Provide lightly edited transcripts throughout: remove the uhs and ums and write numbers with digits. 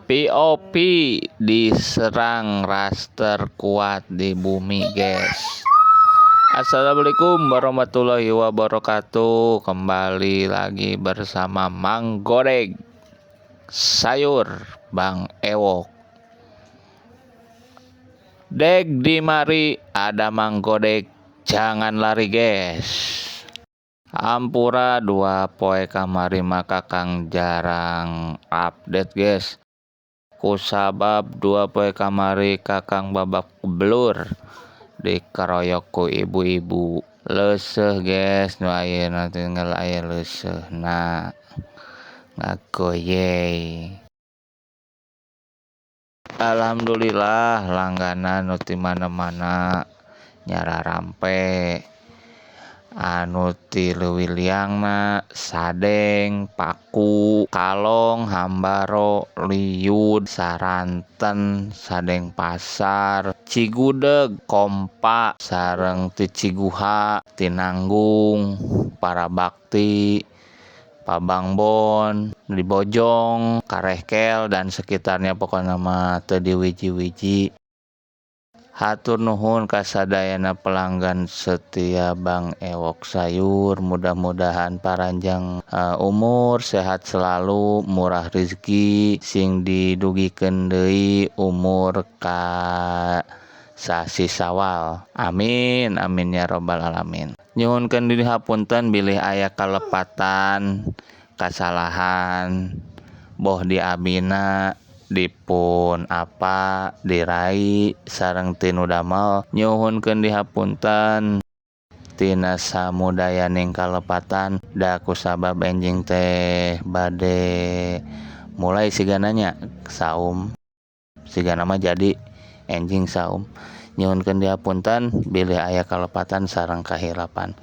POV diserang raster kuat di bumi, guys. Assalamualaikum warahmatullahi wabarakatuh. Kembali lagi bersama Mang Godeg Sayur Bang Ewok. Deg di mari ada Mang Godeg, jangan lari, guys. Hampura, 2 poe kamari mah Kakang jarang update, guys, kusabab 2 poe kamari Kakang babak belur dikeroyok ku ibu-ibu. Leuseuh, guys, nu ayeuna tinggal aya leuseuhna ngagoyey. Alhamdulillah, langganan nu ti mana-mana nyararampe, anu ti Leuwiliangna, Sadeng, Paku, Kalong, Hambaro, Liud, Saranten, Sadeng Pasar, Cigudeg, Kompa, sareng ti Ciguha, Tinanggung, Parabakti, Pabangbon, di Bojong, Karehkel, dan sekitarnya. Pokokna mah teu diwiji-wiji. Hatur nuhun kasadayana pelanggan setia Bang Ewok Sayur. Mudah-mudahan paranjang umur, sehat selalu, murah rezeki, sing didugikeun deui umur ka sasi Sawal. Amin amin ya robbal alamin. Nyuhunkeun dihapunten bilih aya kalepatan, kasalahan, boh di abina dipun apa dirai sareng ti nu damel. Nyuhunkeun dihapunten tina samudayaning kalepatan, da kusabab enjing teh bade mulai sigana nya saum, sigana mah jadi enjing saum. Nyuhunkeun dihapunten bilih aya kalepatan sareng kahilapan.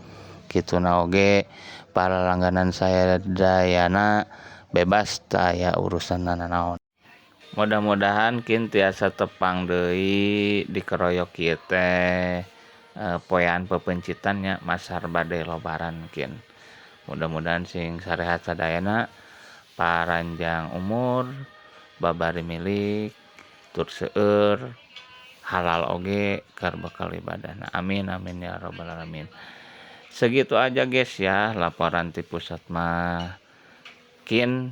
Kituna oge para langganan sadayana bebas, teu aya urusan nanaon. Mudah-mudahan kin tiasa tepang deui dikeroyok kieu teh poean pepeuncitan nya, masar bade lebaran kin. Mudah-mudahan sing sarehat sadayana, paranjang umur, babari milik, tur seueur halal oge keur bekal ibadahna. Amin amin ya robbal alamin. Segitu aja, guys, ya, laporan ti pusat mah. Kin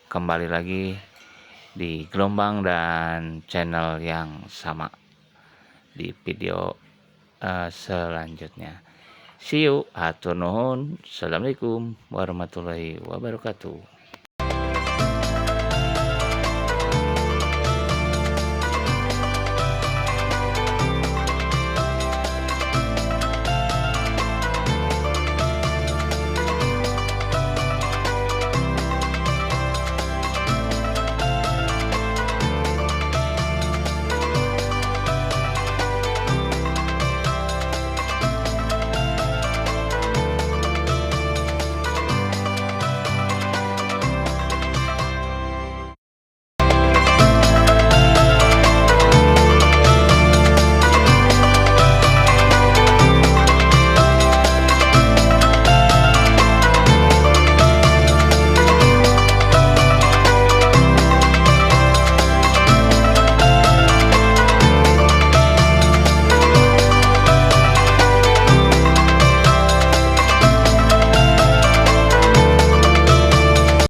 kembali lagi di gelombang dan channel yang sama di video selanjutnya. See you, hatur nuhun. Assalamualaikum warahmatullahi wabarakatuh.